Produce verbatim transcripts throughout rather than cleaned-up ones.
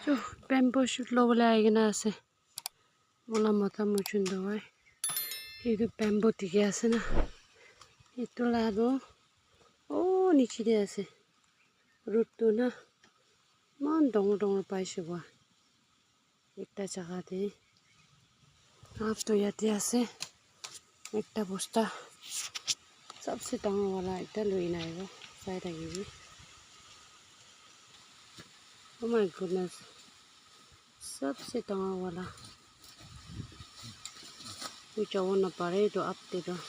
Etu bamboo shoot lobole ahi kena ase. Mola mota mujun toh oi. Etu bamboo dikhi ase na. Etu la toh, oh, niche te ase. Root tu na eman dangor dangor paise ba. Ekta jaga te. Half tu yate ase. Ekta bosta. Sabse dangor wala ekta loi na ahibo. Sai thakibi. Oh my goodness. Sabse dangor wala. Moi jabo napare etu up te toh.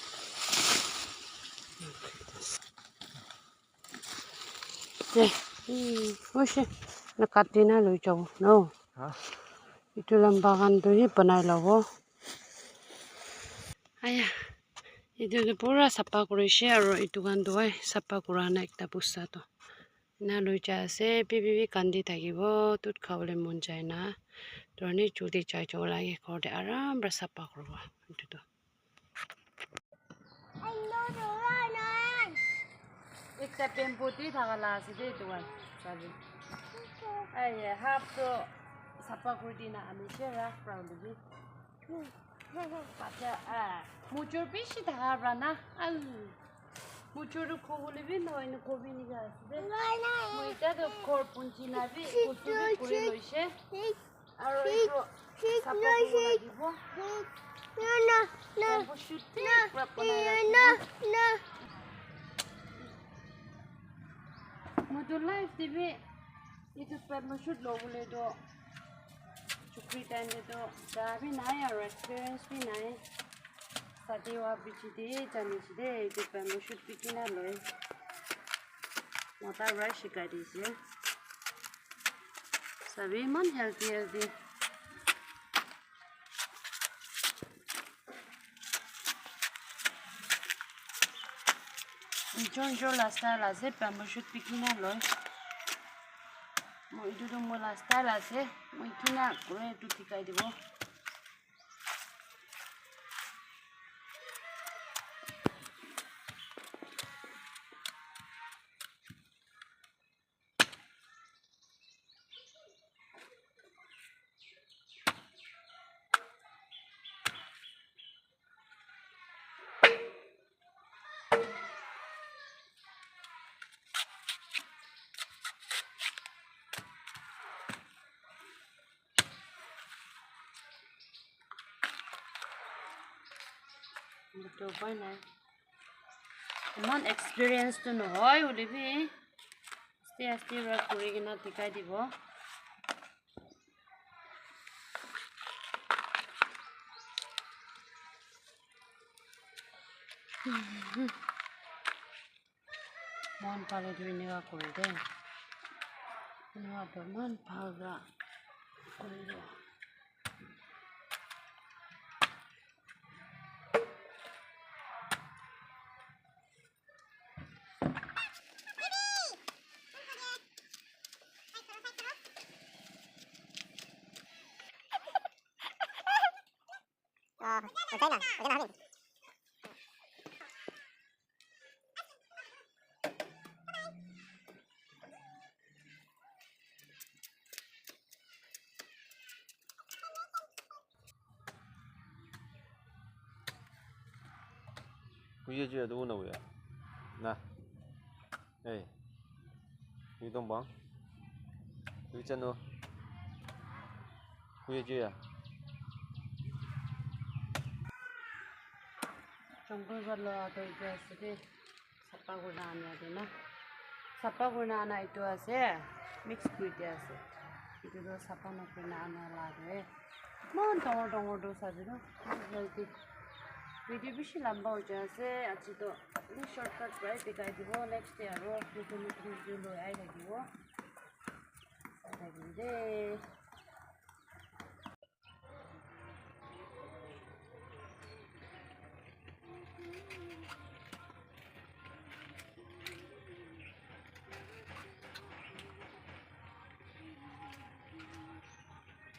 Eh, hmm, hoise. Na kati na loi jabo, no? Ha? Etu lamba khan toh hi banai labo. Aya, etu toh pura sapha kurishe aro etu khan toh, oi, sapha kura na ekta bosta toh. Ena loi jai ase, bibi bi kandi thakibo, tut khabole mon jai na. Toh ani joldi jai jabo lage, ghor te aram para sapha kuribo etu toh. Ekta bamboo te thaka la ase de etu khan. Sabi. Ai, half toh sapha kuri dina anishe rough ground te bi. Pacha, ah, mujur bishi thaka para na. Al. Mujur tu khobole bi nohoi na khobi nika ase de. Moi ekta toh ghor punchi na bi, kusu bi kuri loise. Aro etu sapha kuribo lagibo. Bamboo shoot bi pura banai lagibo. Moi tu life te bi etu bamboo shoot lobole toh chukri time te toh ja bi nai aro experience bi nai. Sadi wa bichi te jani si de etu bamboo shoot bi kina loi. Mota para shikai dise. Sabi eman healthy, healthy. Nijor nijor la style ase, bamboo shoot bi kina loi. Moi etu tu moi la style ase, moi kina kure etu dikhai dibo. Etu upai nai. Iman experience tu nohoi hoile bi, aste aste para kuri kena dikhai dibo. Mon pale tu enika kore de. Enika tu eman bhal para kore de. Ah, okay na, okay na, okay. Kuya juya tu na kuya. Na. Hey. Wi tong bang. Wi chano. Kuya juya. Jungle wala tu ite ase de. Sapha kurina ana ase na. Sapha kurina ana etu ase. Mix kuri dia ase. Etu tu sapha nakurina ana la tu eh. Eman dangor dangor tu sabi tu. Healthy. Video bishi lamba hoi jai ase. Aji tu apni shortcut para bitai dibo. Next day aro notun notun video loi ahi thakibo. Sai thakibo de.